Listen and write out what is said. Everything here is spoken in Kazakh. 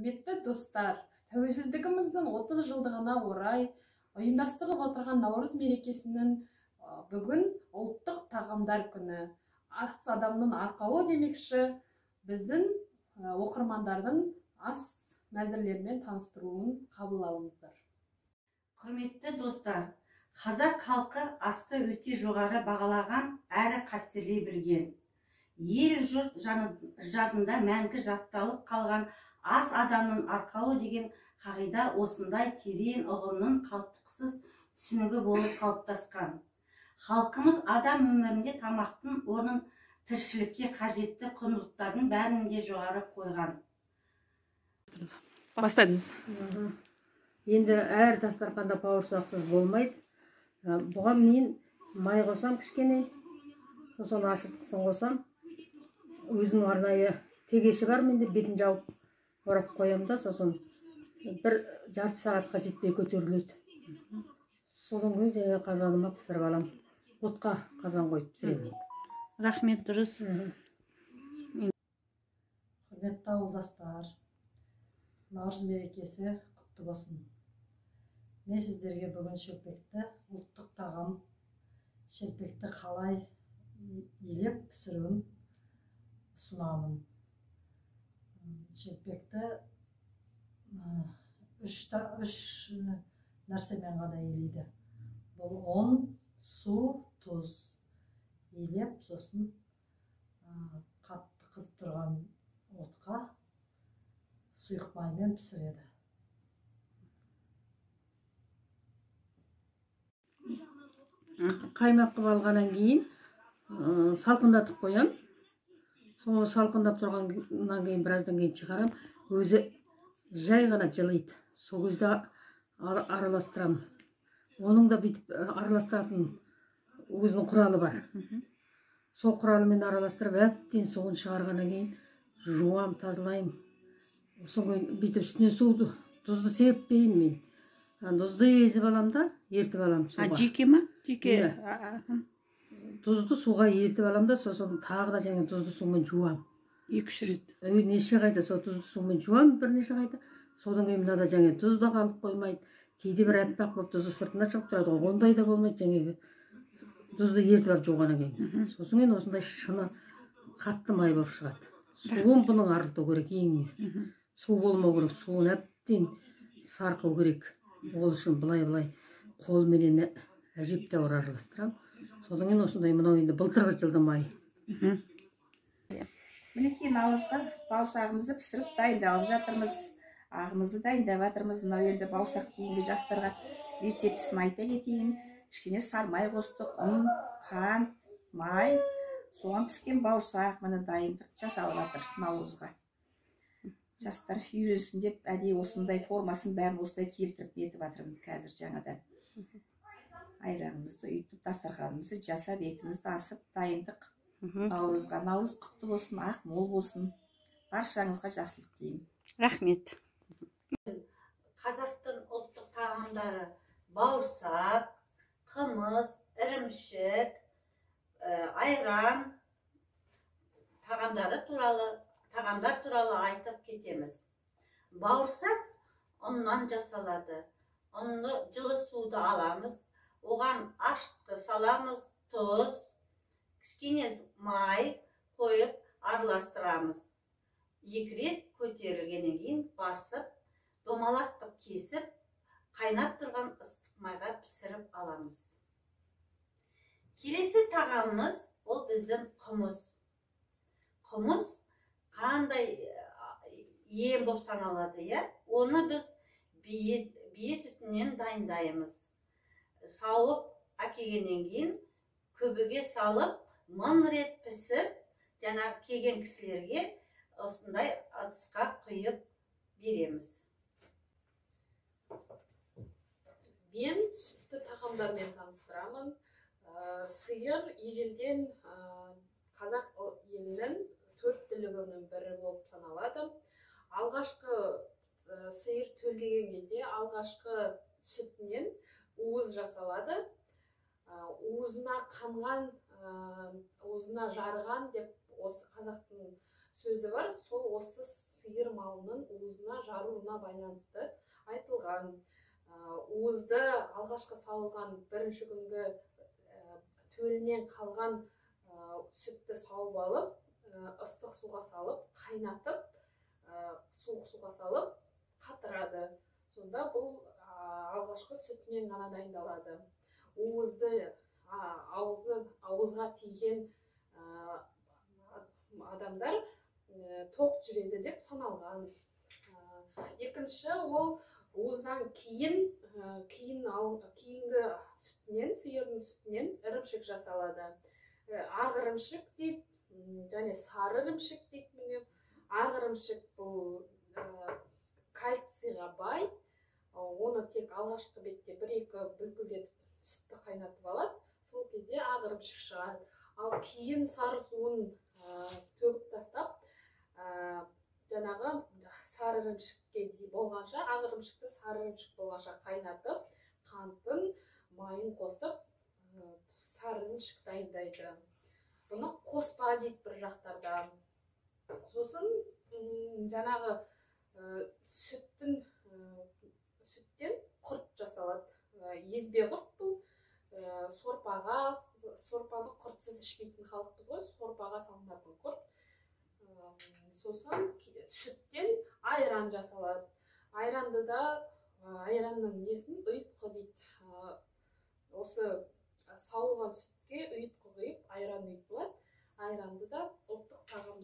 Құрметті достар, тәуелсіздігіміздің 30 жылдығына орай ұйымдастырылып отырған Наурыз мерекесінің бүгін ұлттық тағамдар күні. Ас адамның арқауы демекші, біздің оқырмандардың ас мәзірлерімен таныстыруын қабыл алыңыздар. Құрметті достар, қазақ халқы асты өте жоғары бағалаған әрі қастерлей білген. Ел жұрт жадында мәңгі жатталып қалған ас адамның арқауы деген қағида осындай терең ұғымның қалтқысыз түсінігі болып қалыптасқан. Халқымыз адам өмірінде тамақтың орнын тіршілікке қажетті құндылықтардың бәрін де жоғары қойған. Бастадыңыз. Енді әр дастарханда бауырсақсыз болмайды. Бұған мен май қосам кішкене, сосын ашытқысын қосам. Өзімнің арнайы тегеші бар менде, бетін жауып орап қоямын да, сосын бір жарты сағатқа жетпей көтеріледі. Содан кейін жаңа қазаныма пісіріп аламын. Отқа қазан қойып пісіремін. Рахмет, дұрыс. Құрметті ауылдастар, Наурыз мерекесі құтты болсын. Мен сіздерге бүгін шелпекті, ұлттық тағам шелпекті қалай илеп пісіруін ұсынамын. Шелпекті үш нәрсемен ғана илейді. Бұл ұн, су, тұз. Илеп, сосын қатты қызып тұрған отқа сұйық маймен пісіреді. Қаймақ қылып алғаннан кейін салқындатып қоям. Сол салқындап тұрғаннан кейін біраздан кейін шығарам. Өзі жай ғана жылиды. Сол кезде араластырамын. Оның да бүйтіп араластыратын өзінің құралы бар. Сол құралымен араластырып, әбден суын шығарғаннан кейін жуам, тазалаймын. Содан кейін бүйтіп үстіне суды, тұзды сеппеймін мен. Тұзды езіп алам да, ертіп алам суға. Жеке ма? Жеке. Тұзды суға ертіп алам да, сосын тағы да жаңа тұзды сумен жуам. 2-3 рет. Неше қайта сол тұзды сумен жуам, бірнеше қайта. Содан кейін мынада жаңа тұз да қалып қоймайды. Кейде бір аппақ болып тұзы сыртына шығып тұрады ғой, ондай да болмайды жаңағы тұзды ертіп алып жуғаннан кейін. Сосын кейін осындай шыны қатты май болып шығады. Суын бұның арылту керек, ең несі. Су болмау керек, суын әбден сарқу керек. Ол үшін былай-былай қолменен әжептәуір араластырамын. Содан кейін осындай мынау енді былтырғы жылдың майы. Мінекей наурызға бауырсағымызды пісіріп дайындалып жатырмыз. Ағымызды дайындап жатырмыз. Мынау енді бауырсақ кейінгі жастарға рецептісін айта кетейін. Кішкене сармай қостық, ұн, қант, май, соған піскен бауырсақ міне дайындық жасалып жатыр наурызға. Жастар үйренсін деп әдейі осындай формасын бәрін осылай келтіріп нетіп жатырмын қазір жаңадан. Айранымызды үйтіп, дастарханымызды жасап, етімізді асып дайындық наурызға. Наурыз құтты болсын, ақ мол болсын. Баршаңызға жақсылық тілеймін. Рахмет. Қазақтың ұлттық тағамдары бауырсақ, қымыз, ірімшік, айран тағамдар туралы айтып кетеміз. Бауырсақ ұннан жасалады. Ұнны жылы суды аламыз, оған ашытқы саламыз, тұз, кішкене май қойып араластырамыз. 2 рет көтерілгеннен кейін басып, домалақ қып кесіп, қайнап тұрған ыстық майға пісіріп аламыз. Келесі тағамымыз ол біздің қымыз. Қымыз қандай ем болып саналады, иә? Оны біз бие сүтінен дайындаймыз. Сауып әкелгеннен кейін күбіге салып, 1000 рет пісіп, жаңа келген кісілерге осындай ыдысқа құйып береміз. Мен сүтті тағамдармен таныстырамын. Сиыр ежелден қазақ елінің 4 түлігінің бірі болып саналады. Алғашқы сиыр төлдеген кезде алғашқы сүтінен уыз жасалады. Уызына қанған, уызына жарыған деп осы қазақтың сөзі бар. Сол осы сиыр малының уызына жаруына байланысты айтылған. Уызды алғашқы сауылған бірінші күнгі төлінен қалған сүтті сауып алып, ыстық суға салып, қайнатып, суық суға салып қатырады. Сонда бұл алғашқы сүтінен ғана дайындалады. Уызды ауызға тиген адамдар тоқ жүреді деп саналған. Екінші, ол уыздан кейін кейінгі сүтінен, сиырдың сүтінен ірімшік жасалады. Ақ ірімшік дейді және сары ірімшік дейді. Міне, ақ ірімшік бұл кальцийға бай. Оны тек алғашқы бетте 1-2 бүлкілдетіп сүтті қайнатып алады, сол кезде ақ ірімшік шығады. Ал кейін сары суын төгіп тастап, жаңағы сары ірімшікке болғанша, ақ ірімшікті сары ірімшік болғанша қайнатып, қантын, майын қосып, сары ірімшік дайындайды. Бұны қоспа дейді бір жақтарда. Сосын жаңағы сүттен құрт жасалады. Езбе құрт бұл сорпаға, сорпаны құртсыз ішпейтін халықпыз ғой, сорпаға салынатын құрт. Сосын сүттен айран жасалады. Айранды да, айранның несін ұйытқы дейді. Осы сауылған сүтке ұйытқы құйып, айран ұйытылады. Айранды да ұлттық тағам